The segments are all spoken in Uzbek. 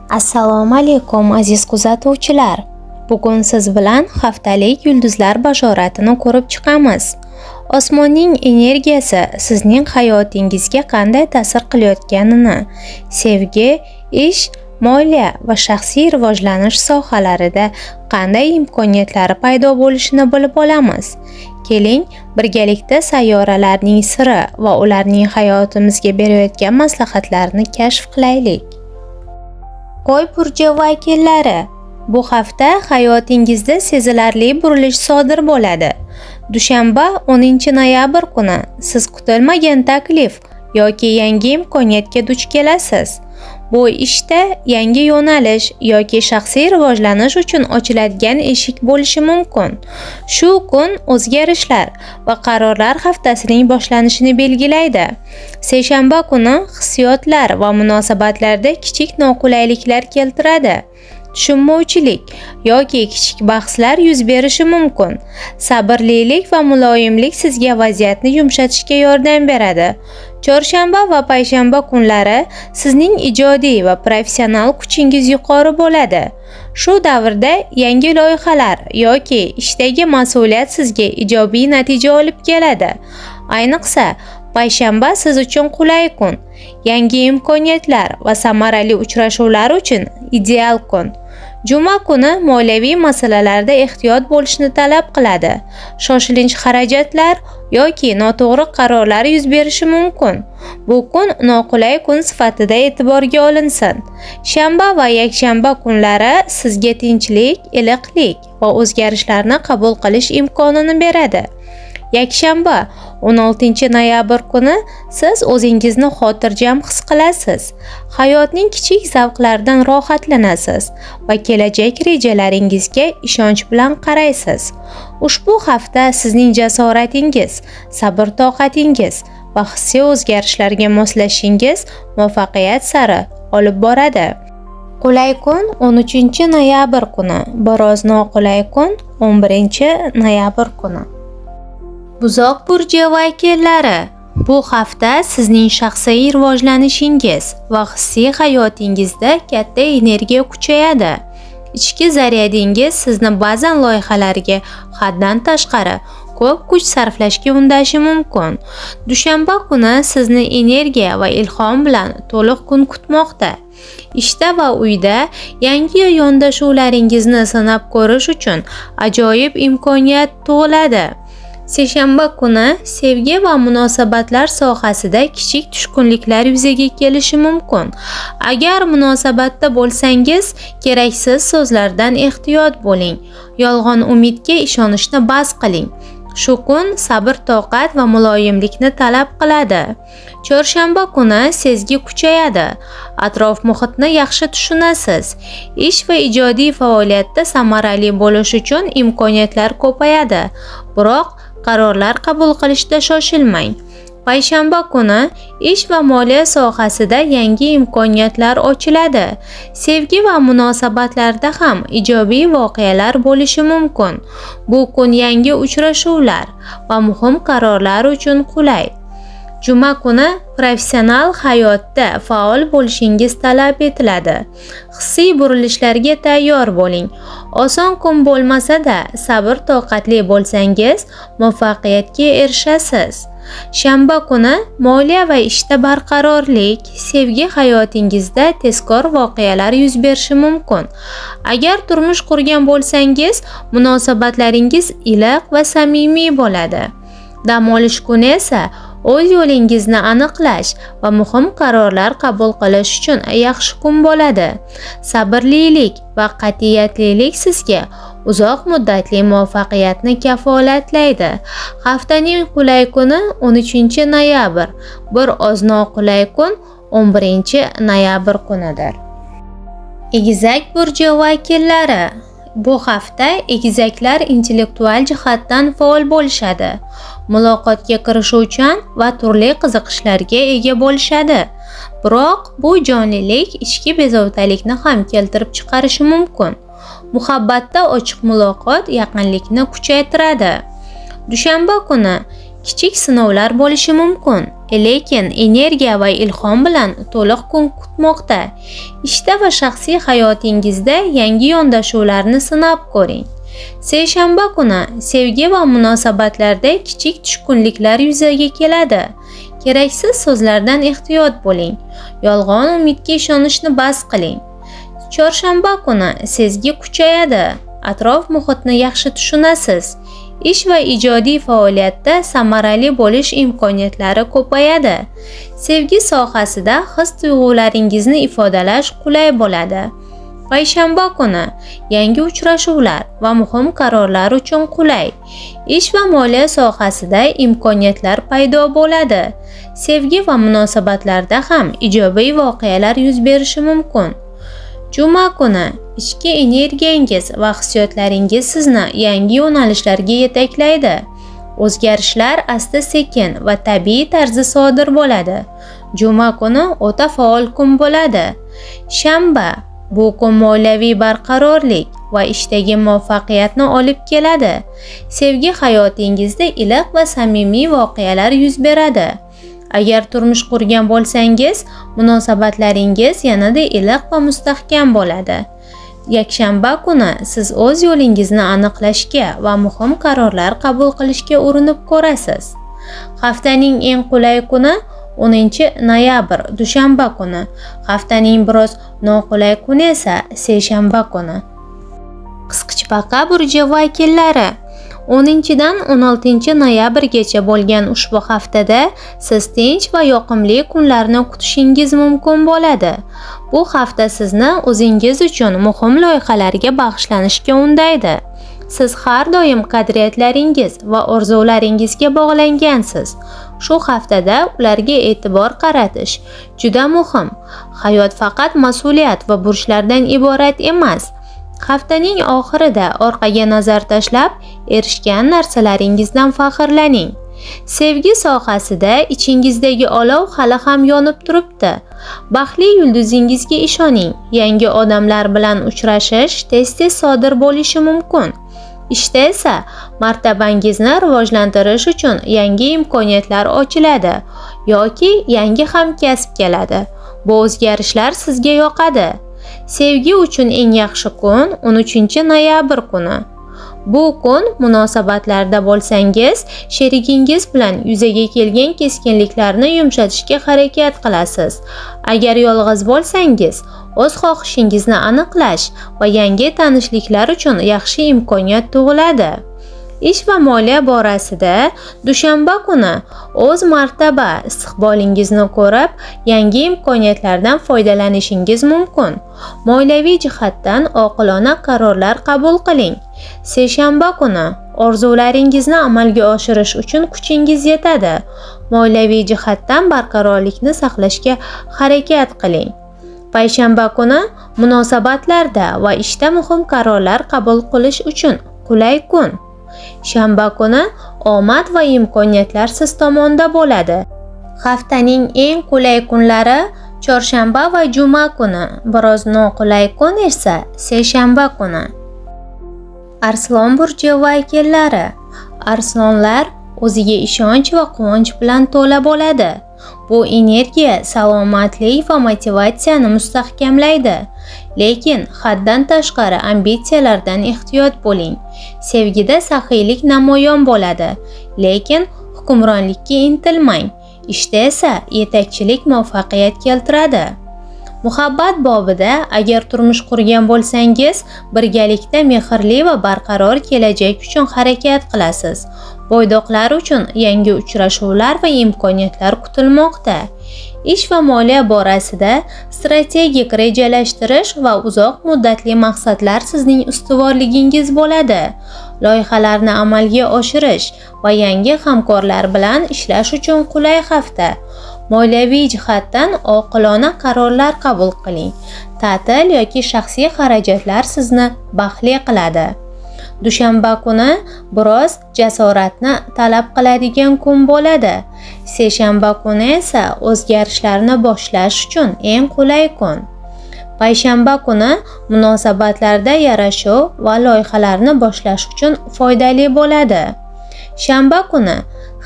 Assalomu alaykum, aziz kuzatuvchilar. Bugun siz bilan haftalik yulduzlar bashoratini ko'rib chiqamiz. Osmonning energiyasi sizning hayotingizga qanday ta'sir qilayotganini, sevgi, ish, moliya va shaxsiy rivojlanish sohalarida qanday imkoniyatlari paydo bo'lishini bilib olamiz. Keling, birgalikda sayyoralarning siri va ularning hayotimizga berayotgan maslahatlarini kashf qilaylik. Qo'y burji vakillari, bu hafta hayotingizda sezilarli burilish sodir bo'ladi. Dushanba, 10-noyabr kuni siz kutilmagan taklif yoki yangi imkoniyatga duch kelasiz. Bu ishda yangi yo'nalish yoki shaxsiy rivojlanish uchun ochiladigan eshik bo'lishi mumkin. Shu kun o'zgarishlar va qarorlar haftasining boshlanishini belgilaydi. Seshanba kuni hissiyotlar va munosabatlarda kichik noqulayliklar keltiradi. Tushunmovchilik yoki kichik bahslar yuz berishi mumkin. Sabrlilik va muloyimlik sizga vaziyatni yumshatishga yordam beradi. Chorshanba va payshanba kunlari sizning ijodiy va professional kuchingiz yuqori bo'ladi. Shu davrda yangi loyihalar yoki ishdagi mas'uliyat sizga ijobiy natija olib keladi. Ayniqsa, payshanba siz uchun qulay kun. Yangi imkoniyatlar va samarali uchrashuvlar uchun ideal kun. Juma kuni moliyaviy masalalarda ehtiyot bo'lishni talab qiladi. Shoshilinch xarajatlar yoki noto'g'ri qarorlar yuz berishi mumkin. Bu kun noqulay kun sifatida e'tiborga olinsin. Shanba va yakshanba kunlari sizga tinchlik, iliqlik va o'zgarishlarni qabul qilish imkonini beradi. Yakshanba, 16-noyabr kuni siz o'zingizni xotirjam his qilasiz. Hayotning kichik zavqlaridan rohatlanasiz va kelajak rejalaringizga ishonch bilan qaraysiz. Ushbu hafta sizning jasoratingiz, sabr-toqatingiz va hissiy o'zgarishlarga moslashishingiz muvaffaqiyat sari olib boradi. Qulay kun 13-noyabr kuni, biroz noqulay kun 11-noyabr kuni. Buzoq burji vakillari, bu hafta sizning shaxsiy rivojlanishingiz va hissiy hayotingizda katta energiya kuchayadi. Ichki zaryadingiz sizni ba'zan loyihalarga haddan tashqari ko'p kuch sarflashga undashi mumkin. Dushanba kuni sizni energiya va ilhom bilan to'liq kun kutmoqda. Ishda va uyda yangi yondashuvlaringizni sinab ko'rish uchun ajoyib imkoniyat tug'iladi. Seshanba kuni sevgi va munosabatlar sohasida kichik tushkunliklar yuzaga kelishi mumkin. Agar munosabatda bo'lsangiz, keraksiz so'zlardan ehtiyot bo'ling. Yolg'on umidga ishonishni bas qiling. Shu kun sabr-toqat va muloyimlikni talab qiladi. Chorshanba kuni sezgi kuchayadi. Atrof muhitni yaxshi tushunasiz. Ish va ijodiy faoliyatda samarali bo'lish uchun imkoniyatlar ko'payadi. Biroq qarorlar qabul qilishda shoshilmang. Payshanba kuni ish va moliya sohasida yangi imkoniyatlar ochiladi. Sevgi va munosabatlarda ham ijobiy voqealar bo'lishi mumkin. Bu kun yangi uchrashuvlar va muhim qarorlar uchun qulay. Juma kuni professional hayotda faol bo'lishingiz talab etiladi. Hissiy burilishlarga tayyor bo'ling. Oson kun bo'lmasa-da, sabr-toqatli bo'lsangiz, muvaffaqiyatga erishasiz. Shanba kuni moliya va ishda barqarorlik, sevgi hayotingizda tezkor voqealar yuz berishi mumkin. Agar turmush qurgan bo'lsangiz, munosabatlaringiz iliq va samimiy bo'ladi. Dam olish kuni esa o'z yo'lingizni aniqlash va muhim qarorlar qabul qilish uchun yaxshi kun bo'ladi. Sabrlilik va qat'iyatlilik sizga uzoq muddatli muvaffaqiyatni kafolatlaydi. Haftaning qulay kuni 13-noyabr, bir oz noqulay kun 11-noyabr kunidir. Egizak burji vakillari, bu hafta egizaklar intellektual jihatdan faol bo'lishadi. Muloqotga kirishuvchan va turli qiziqishlarga ega bo'lishadi. Biroq bu jonlilik ichki bezovtalikni ham keltirib chiqarishi mumkin. Muhabbatda ochiq muloqot yaqinlikni kuchaytiradi. Dushanba kuni kichik sinovlar bo'lishi mumkin. lekin energiya va ilhom bilan to'liq kun kutmoqda. Ishda va shaxsiy hayotingizda yangi yondashuvlarni sinab ko'ring. Seshanba kuni sevgi va munosabatlarda kichik tushkunliklar yuzaga keladi. Keraksiz so'zlardan ehtiyot bo'ling. Yolg'on umidga ishonishni bas qiling. Chorshanba kuni sezgi kuchayadi. Atrof muhitni yaxshi tushunasiz. Ish va ijodiy faoliyatda samarali bo'lish imkoniyatlari ko'payadi. Sevgi sohasida his-tuyg'ularingizni ifodalash qulay bo'ladi. Payshanba kuni yangi uchrashuvlar va muhim qarorlar uchun qulay. Ish va moliya sohasida imkoniyatlar paydo bo'ladi. Sevgi va munosabatlarda ham ijobiy voqealar yuz berishi mumkin. Juma kuni ichki energiyangiz va hissiyotlaringiz sizni yangi yo'nalishlarga yetaklaydi. O'zgarishlar asta-sekin va tabiiy tarzda sodir bo'ladi. Juma kuni o'ta faol kun bo'ladi. Shanba bu kun moliyaviy barqarorlik va ishdagi muvaffaqiyatni olib keladi. Sevgi hayotingizda iliq va samimiy voqealar yuz beradi. Agar turmush qurgan bo'lsangiz, munosabatlaringiz yanada iliq va mustahkam bo'ladi. Yakshanba kuni siz o'z yo'lingizni aniqlashga va muhim qarorlar qabul qilishga urinib ko'rasiz. Haftaning eng qulay kuni 10 noyabr, dushanba kuni. Haftaning biroz noqulay kuni esa seshanba kuni. Qisqichbaqa burji vakillari, 10-dan 16 noyabrgacha bo'lgan ushbu haftada siz tinch va yoqimli kunlarni kutishingiz mumkin bo'ladi. Bu hafta sizni o'zingiz uchun muhim loyihalarga bag'ishlanishga undaydi. Siz har doim qadriyatlaringiz va orzularingizga bog'langansiz. Shu haftada ularga e'tibor qaratish juda muhim. Hayot faqat mas'uliyat va burchlardan iborat emas. Haftaning oxirida orqaga nazar tashlab, erishgan narsalaringizdan faxrlaning. Sevgi sohasida ichingizdagi olov hali ham yonib turibdi. Baxtli yulduzingizga ishoning. Yangi odamlar bilan uchrashish tez-tez sodir bo'lishi mumkin. Ishda esa martabangizni rivojlantirish uchun yangi imkoniyatlar ochiladi yoki yangi hamkasb keladi. Bu o'zgarishlar sizga yoqadi. Sevgi uchun eng yaxshi kun 13 noyabr kuni. Bu kun munosabatlarda bo'lsangiz, sherigingiz bilan yuzaga kelgan keskinliklarni yumshatishga harakat qilasiz. Agar yolg'iz bo'lsangiz, o'z xohishingizni aniqlash va yangi tanishliklar uchun yaxshi imkoniyat tug'iladi. Ish va moliya borasida dushanba kuni o'z martaba istiqbolingizni ko'rib, yangi imkoniyatlardan foydalanishingiz mumkin. Moliyaviy jihatdan oqilona qarorlar qabul qiling. Seshanba kuni orzularingizni amalga oshirish uchun kuchingiz yetadi. Moliyaviy jihatdan barqarorlikni saqlashga harakat qiling. Payshanba kuni munosabatlarda va ishda muhim qarorlar qabul qilish uchun qulay kun. Shanba kuni omad va imkoniyatlar siz tomonda bo'ladi. Haftaning eng qulay kunlari chorshanba va juma kuni, biroz noqulay kun esa seshanba kuni. Arslon burji vakillari. Arslonlar o'ziga ishonch va quvonch bilan to'la bo'ladi. Bu energiya salomatlik va motivatsiyani mustahkamlaydi. Lekin haddan tashqari ambitsiyalardan ehtiyot bo'ling. Sevgida saxiylik namoyon bo'ladi, lekin hukmronlikka intilmang. Ishda esa yetakchilik muvaffaqiyat keltiradi. Muhabbat bobida agar turmush qurgan bo'lsangiz, birgalikda mehrli va barqaror kelajak uchun harakat qilasiz. Bo'ydoqlar uchun yangi uchrashuvlar va imkoniyatlar kutilmoqda. Ish va moliya borasida strategik rejalashtirish va uzoq muddatli maqsadlar sizning ustuvorligingiz bo'ladi. Loyihalarni amalga oshirish va yangi hamkorlar bilan ishlash uchun qulay hafta. Moliyaviy jihatdan oqilona qarorlar qabul qiling. Ta'til yoki shaxsiy xarajatlar sizni baxtli qiladi. Dushanba kuni biroz jasoratni talab qiladigan kun bo'ladi. Seshanba kuni esa o'zgarishlarni boshlash uchun eng qulay kun. Payshanba kuni munosabatlarda yarashuv va loyihalarni boshlash uchun foydali bo'ladi. Shanba kuni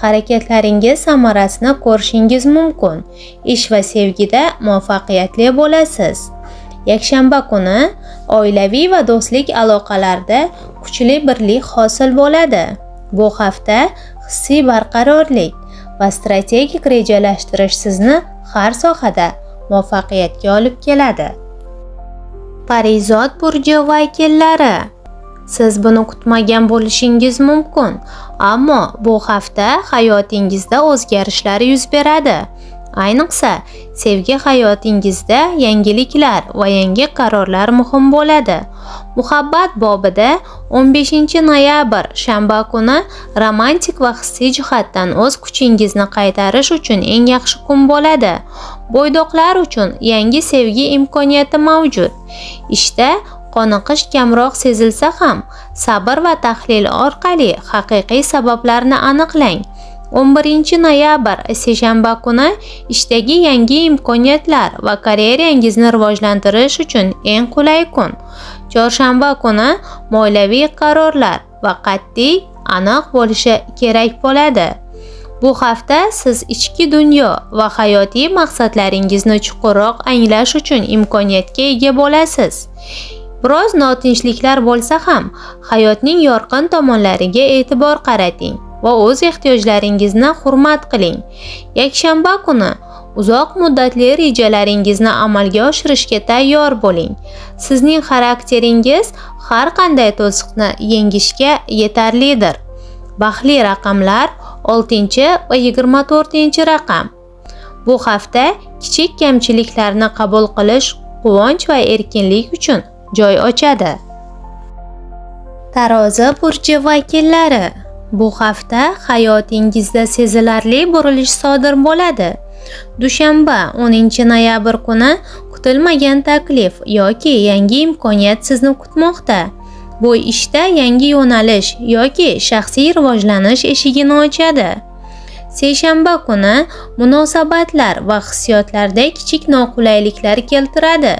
Harakatlaringiz samarasini ko'rishingiz mumkin. Ish va sevgida muvaffaqiyatli bo'lasiz. Yakshanba kuni oilaviy va do'stlik aloqalarida kuchli birlik hosil bo'ladi. Bu hafta hissiy barqarorlik va strategik rejalashtirish sizni har sohada muvaffaqiyatga olib keladi. Parizod burji vakillari, siz buni kutmagan bo'lishingiz mumkin, ammo bu hafta hayotingizda o'zgarishlar yuz beradi. Ayniqsa, sevgi hayotingizda yangiliklar va yangi qarorlar muhim bo'ladi. Muhabbat bobida 15-noyabr shanba kuni romantik va hissiy jihatdan o'z kuchingizni qaytarish uchun eng yaxshi kun bo'ladi. Bo'ydoqlar uchun yangi sevgi imkoniyati mavjud. Ishda qoniqish kamroq sezilsa ham, sabr va tahlil orqali haqiqiy sabablarni aniqlang. 11-noyabr seshanba kuni ishdagi yangi imkoniyatlar va karyerangizni rivojlantirish uchun eng qulay kun. Chorshanba kuni moliyaviy qarorlar va qat'iy aniq bo'lishi kerak bo'ladi. Bu hafta siz ichki dunyo va hayotiy maqsadlaringizni chuqurroq anglash uchun imkoniyatga ega bo'lasiz. Biroz notinchliklar bo'lsa ham, hayotning yorqin tomonlariga e'tibor qarating va o'z ehtiyojlaringizni hurmat qiling. Yakshanba kuni uzoq muddatli rejalaringizni amalga oshirishga tayyor bo'ling. Sizning xarakteringiz har qanday to'siqni yengishga yetarlidir. Baxtli raqamlar 6 va 24-raqam. Bu hafta kichik kamchiliklarni qabul qilish quvonch va erkinlik uchun joy ochadi. Tarozi burji vakillari, bu hafta hayotingizda sezilarli burilish sodir bo'ladi. Dushanba 10-noyabr kuni kutilmagan taklif yoki yangi imkoniyat sizni kutmoqda. Bu ishda yangi yo'nalish yoki shaxsiy rivojlanish eshigini ochadi. Seshanba kuni munosabatlar va hissiyotlarda kichik noqulayliklar keltiradi.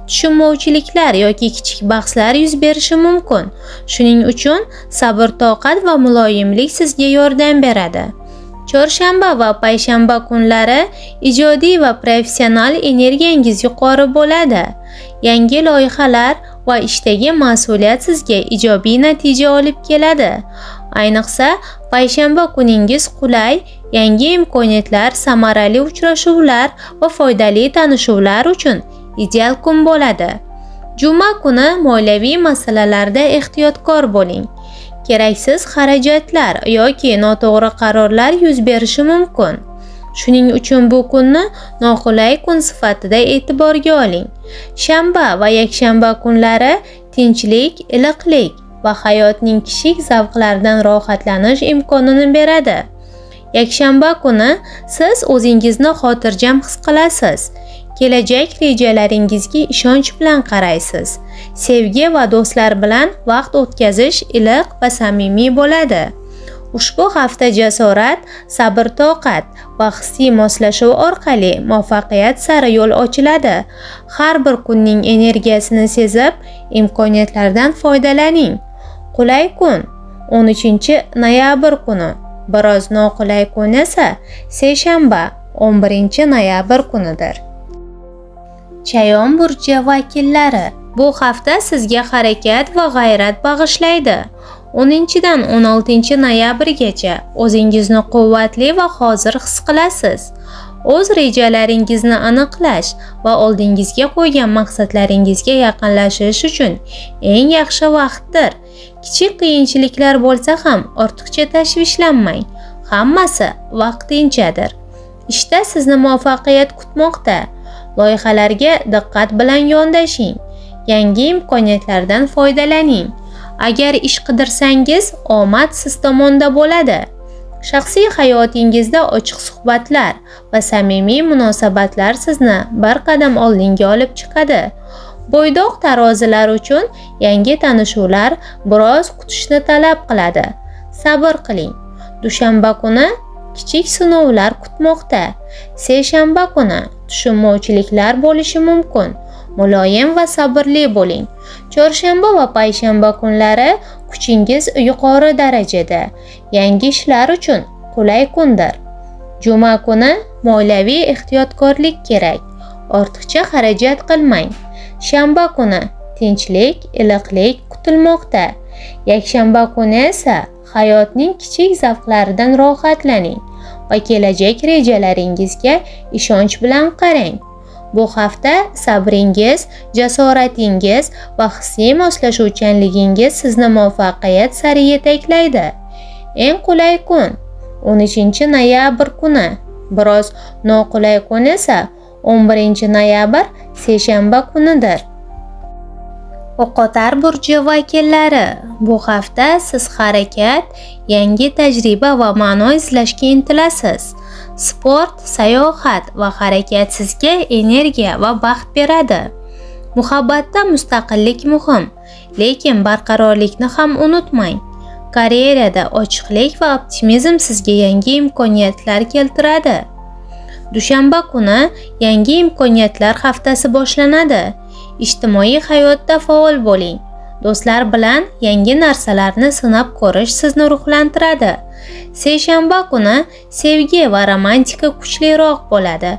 Tushunmovchiliklar yoki kichik bahslar yuz berishi mumkin. Shuning uchun sabr-toqat va muloyimlik sizga yordam beradi. Chorshanba va payshanba kunlari ijodiy va professional energiyangiz yuqori bo'ladi. Yangi loyihalar va ishdagi mas'uliyat sizga ijobiy natija olib keladi. Ayniqsa, payshanba kuningiz qulay, yangi imkoniyatlar, samarali uchrashuvlar va foydali tanishuvlar uchun ideal kun bo'ladi. Juma kuni moliyaviy masalalarda ehtiyotkor bo'ling. Keraksiz xarajatlar yoki noto'g'ri qarorlar yuz berishi mumkin. Shuning uchun bu kunni noqulay kun sifatida e'tiborga oling. Shanba va yakshanba kunlari tinchlik, iliqlik va hayotning kichik zavqlaridan rohatlanish imkonini beradi. Yakshanba kuni siz o'zingizni xotirjam his qilasiz. Kelajak rejalaringizga ishonch bilan qaraysiz. Sevgi va do'stlar bilan vaqt o'tkazish iliq va samimiy bo'ladi. Ushbu hafta jasorat, sabr-toqat va hissiy moslashuv orqali muvaffaqiyat sari yo'l ochiladi. Har bir kunning energiyasini sezib, imkoniyatlardan foydalaning. Qulay kun 13-noyabr kuni, biroz noqulay kun esa seshanba 11-noyabr kunidir. Chayon burji vakillari, bu hafta sizga harakat va g'ayrat bag'ishlaydi. 10-dan 16-noyabrgacha o'zingizni quvvatli va hozir his qilasiz. O'z rejalaringizni aniqlash va oldingizga qo'ygan maqsadlaringizga yaqinlashish uchun eng yaxshi vaqtdir. Kichik qiyinchiliklar bo'lsa ham ortiqcha tashvishlanmang. Hammasi vaqtinchadir. Ishda sizni muvaffaqiyat kutmoqda. Loyihalarga diqqat bilan yondashing. Yangi imkoniyatlardan foydalaning. Agar ish qidirsangiz, omad siz tomonda bo'ladi. Shaxsiy hayotingizda ochiq suhbatlar va samimiy munosabatlar sizni bir qadam oldinga olib chiqadi. Bo'ydoq tarozilar uchun yangi tanishuvlar biroz kutishni talab qiladi. Sabr qiling. Dushanba kuni kichik sinovlar kutmoqda. Seshanba kuni tushunmovchiliklar bo'lishi mumkin. Muloyim va sabrli bo'ling. Chorshanba va payshanba kunlari kuchingiz yuqori darajada. Yangi ishlar uchun qulay kundir. Juma kuni moliyaviy ehtiyotkorlik kerak. Ortiqcha xarajat qilmang. Shanba kuni tinchlik, iliqlik kutilmoqda. Yakshanba kuni esa hayotning kichik zavqlaridan rohatlaning va kelajak rejalaringizga ishonch bilan qarang. Bu hafta sabringiz, jasoratingiz va hissiy moslashuvchanligingiz sizni muvaffaqiyat sari yetaklaydi. Eng qulay kun 13 noyabr kuni. Biroz noqulay kun esa 11 noyabr seshanba kunidir. O'qotar burji vakillari, bu hafta siz harakat, yangi tajriba va ma'no izlashga intilasiz. Sport, sayohat va harakat sizga energiya va baxt beradi. Muhabbatda mustaqillik muhim, lekin barqarorlikni ham unutmang. Karyerada ochiqlik va optimizm sizga yangi imkoniyatlar keltiradi. Dushanba kuni yangi imkoniyatlar haftasi boshlanadi. Ijtimoiy hayotda faol bo'ling. Do'stlar bilan yangi narsalarni sinab ko'rish sizni ruhlantiradi. Seshanba kuni sevgi va romantika kuchliroq bo'ladi.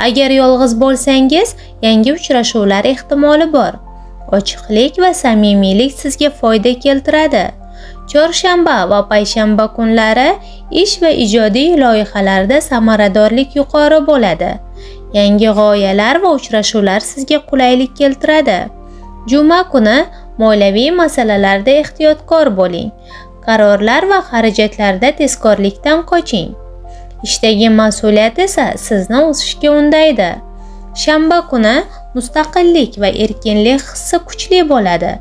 Agar yolg'iz bo'lsangiz, yangi uchrashuvlar ehtimoli bor. Ochiqlik va samimiylik sizga foyda keltiradi. Chorshanba va payshanba kunlari ish va ijodiy loyihalarda samaradorlik yuqori bo'ladi. Yangi g'oyalar va uchrashuvlar sizga qulaylik keltiradi. Juma kuni moliyaviy masalalarda ehtiyotkor bo'ling. Qarorlar va xarajatlarda tezkorlikdan qoching. Ishdagi mas'uliyat esa sizni o'sishga undaydi. Shanba kuni mustaqillik va erkinlik hissi kuchli bo'ladi.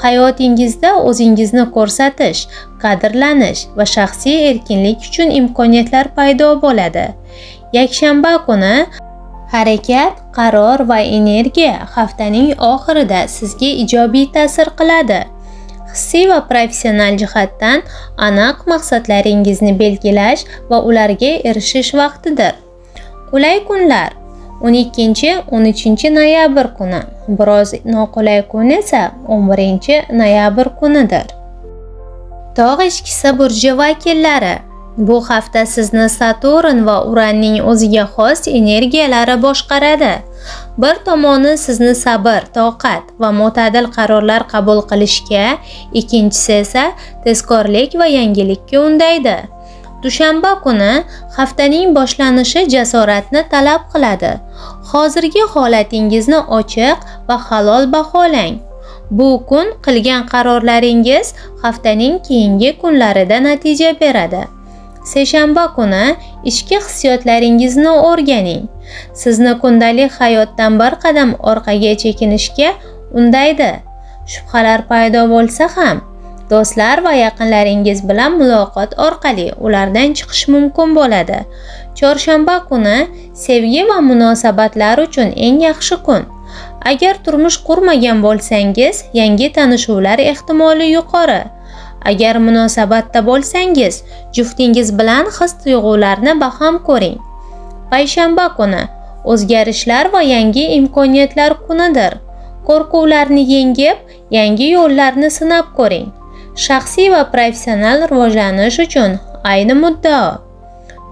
Hayotingizda o'zingizni ko'rsatish, qadrlanish va shaxsiy erkinlik uchun imkoniyatlar paydo bo'ladi. Yakshanba kuni harakat, qaror va energiya haftaning oxirida sizga ijobiy ta'sir qiladi. Hissiy va professional jihatdan aniq maqsadlaringizni belgilash va ularga erishish vaqtidir. Qulay kunlar 12-13 noyabr kuni, biroz noqulay kun esa 11 noyabr kunidir. Tog' echkisi burji vakillari, bu hafta sizni Saturn va Uranning o'ziga xos energiyalari boshqaradi. Bir tomoni sizni sabr, toqat va mo'tadil qarorlar qabul qilishga, ikkinchisi esa tezkorlik va yangilikka undaydi. Dushanba kuni haftaning boshlanishi jasoratni talab qiladi. Hozirgi holatingizni ochiq va halol baholang. Bu kun qilgan qarorlaringiz haftaning keyingi kunlarida natija beradi. Seshanba kuni ichki hissiyotlaringizni o'rganing. Sizni kundalik hayotdan bir qadam orqaga chekinishga undaydi. Shubhalar paydo bo'lsa ham, do'stlar va yaqinlaringiz bilan muloqot orqali ulardan chiqish mumkin bo'ladi. Chorshanba kuni sevgi va munosabatlar uchun eng yaxshi kun. Agar turmush qurmagan bo'lsangiz, yangi tanishuvlar ehtimoli yuqori. Agar munosabatda bo'lsangiz, juftingiz bilan his-tuyg'ularni baham ko'ring. Payshanba kuni o'zgarishlar va yangi imkoniyatlar kunidir. Qo'rquvlarni yengib, yangi yo'llarni sinab ko'ring. Shaxsiy va professional rivojlanish uchun ayni muddao.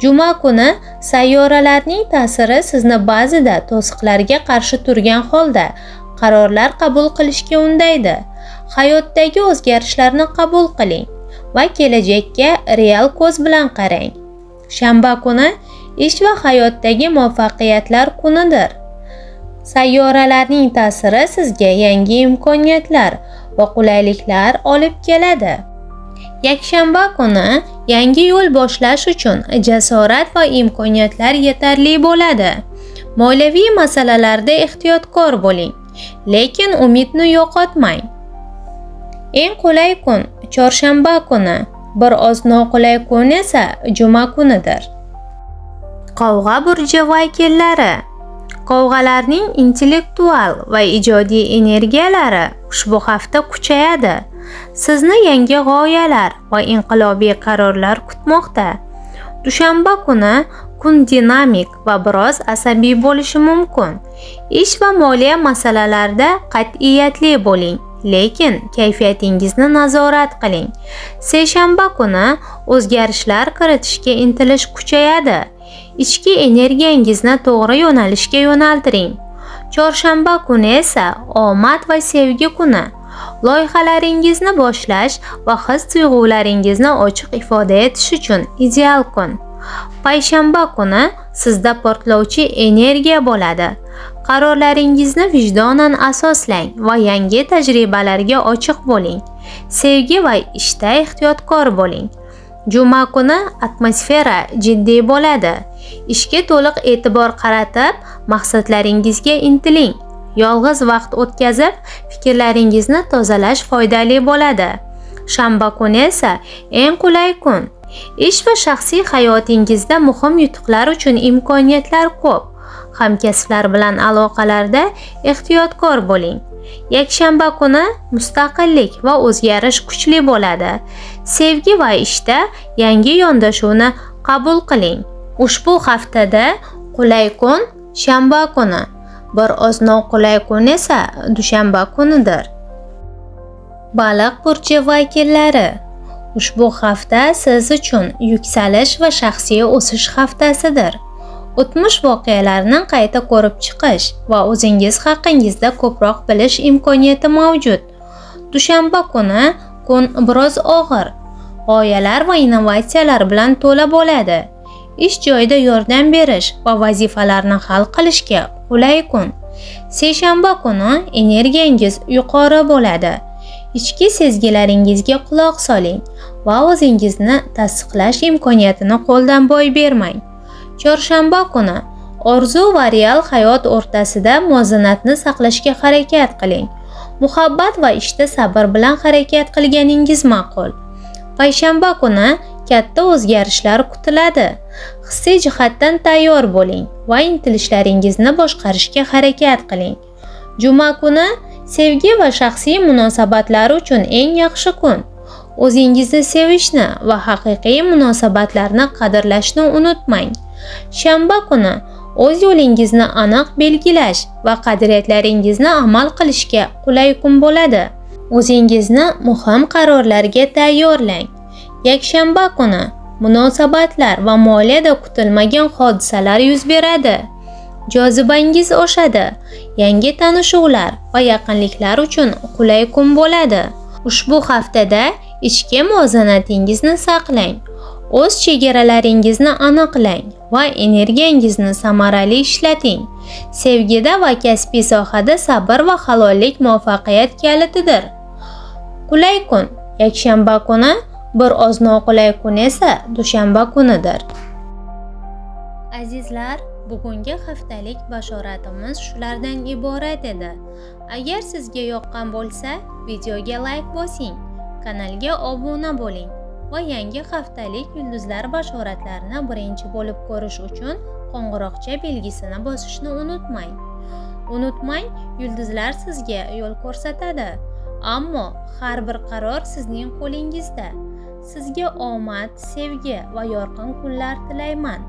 Juma kuni sayyoralarning ta'siri sizni ba'zida to'siqlarga qarshi turgan holda qarorlar qabul qilishga undaydi. Hayotdagi o'zgarishlarni qabul qiling va kelajakka real ko'z bilan qarang. Shanba kuni ish va hayotdagi muvaffaqiyatlar kunidir. Sayyoralarning ta'siri sizga yangi imkoniyatlar va qulayliklar olib keladi. Yakshanba kuni yangi yo'l boshlash uchun jasorat va imkoniyatlar yetarli bo'ladi. Moliyaviy masalalarda ehtiyotkor bo'ling, lekin umidni yo'qotmang. Eng qulay kun chorshanba kuni, bir oz noqulay kun esa juma kunidir. Qovg'a burji vakillari. Qovg'alarning intellektual va ijodiy energiyalari ushbu hafta kuchayadi. Sizni yangi g'oyalar va inqilobiy qarorlar kutmoqda. Dushanba kuni kun dinamik va biroz asabiy bo'lishi mumkin. Ish va moliya masalalarida qat'iyatli bo'ling, lekin kayfiyatingizni nazorat qiling. Seshanba kuni o'zgarishlar kiritishga intilish kuchayadi. Ichki energiyangizni to'g'ri yo'nalishga yo'naltiring. Chorshanba kuni esa omad va sevgi kuni. Loyihalaringizni boshlash va his-tuyg'ularingizni ochiq ifoda etish uchun ideal kun. Payshanba kuni sizda portlovchi energiya bo'ladi. Qarorlaringizni vijdonan asoslang va yangi tajribalarga ochiq bo'ling. Sevgi va ishda ehtiyotkor bo'ling. Juma kuni atmosfera jiddiy bo'ladi. Ishga to'liq e'tibor qaratib, maqsadlaringizga intiling. Yolg'iz vaqt o'tkazib, fikrlaringizni tozalash foydali bo'ladi. Shanba kuni esa eng qulay kun. Ish va shaxsiy hayotingizda muhim yutuqlar uchun imkoniyatlar ko'p. Hamkasblar bilan aloqalarda ehtiyotkor bo'ling. Yakshanba kuni mustaqillik va o'zgarish kuchli bo'ladi. Sevgi va ishda yangi yondashuvni qabul qiling. Ushbu haftada qulay kun shanba kuni, bir oz noqulay kun esa dushanba kunidir. Baliq burji vakillari, ushbu hafta siz uchun yuksalish va shaxsiy o'sish haftasidir. O'tmish voqealarni qayta ko'rib chiqish va o'zingiz haqingizda ko'proq bilish imkoniyati mavjud. Dushanba kuni kun biroz og'ir, g'oyalar va innovatsiyalar bilan to'la bo'ladi. Ish joyida yordam berish va vazifalarni hal qilishga qulay kun. Seshanba kuni energiyangiz yuqori bo'ladi. Ichki sezgilaringizga quloq soling va o'zingizni tasdiqlash imkoniyatini qo'ldan boy bermang. Chorshanba kuni orzu va real hayot o'rtasida muvozanatni saqlashga harakat qiling. Muhabbat va ishda sabr bilan harakat qilganingiz ma'qul. Payshanba kuni katta o'zgarishlar kutiladi. Hissiy jihatdan tayyor bo'ling va intilishlaringizni boshqarishga harakat qiling. Juma kuni sevgi va shaxsiy munosabatlar uchun eng yaxshi kun. O'zingizni sevishni va haqiqiy munosabatlarni qadrlashni unutmang. Shanba kuni o'z yo'lingizni aniq belgilash va qadriyatlaringizni amal qilishga qulay kun bo'ladi. O'zingizni muhim qarorlarga tayyorlang. Yakshanba kuni munosabatlar va moliyada kutilmagan hodisalar yuz beradi. Jozibangiz oshadi. Yangi tanishuvlar va yaqinliklar uchun qulay kun bo'ladi. Ushbu haftada ichki muvozanatingizni saqlang. O'z chegaralaringizni aniqlang va energiyangizni samarali ishlating. Sevgida va kasbiy sohada sabr va halollik muvaffaqiyat kalitidir. Qulay kun yakshanba kuni, bir oz noqulay kun esa dushanba kunidir. Azizlar, bugungi haftalik bashoratimiz shulardan iborat edi. Agar sizga yoqqan bo'lsa, videoga like bosing, kanalga obuna bo'ling va yangi haftalik yulduzlar bashoratlarini birinchi bo'lib ko'rish uchun qo'ng'iroqcha belgisini bosishni unutmang. Unutmang, yulduzlar sizga yo'l ko'rsatadi, ammo har bir qaror sizning qo'lingizda. Sizga omad, sevgi va yorqin kunlar tilayman.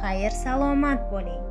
Xayr, salomat bo'ling.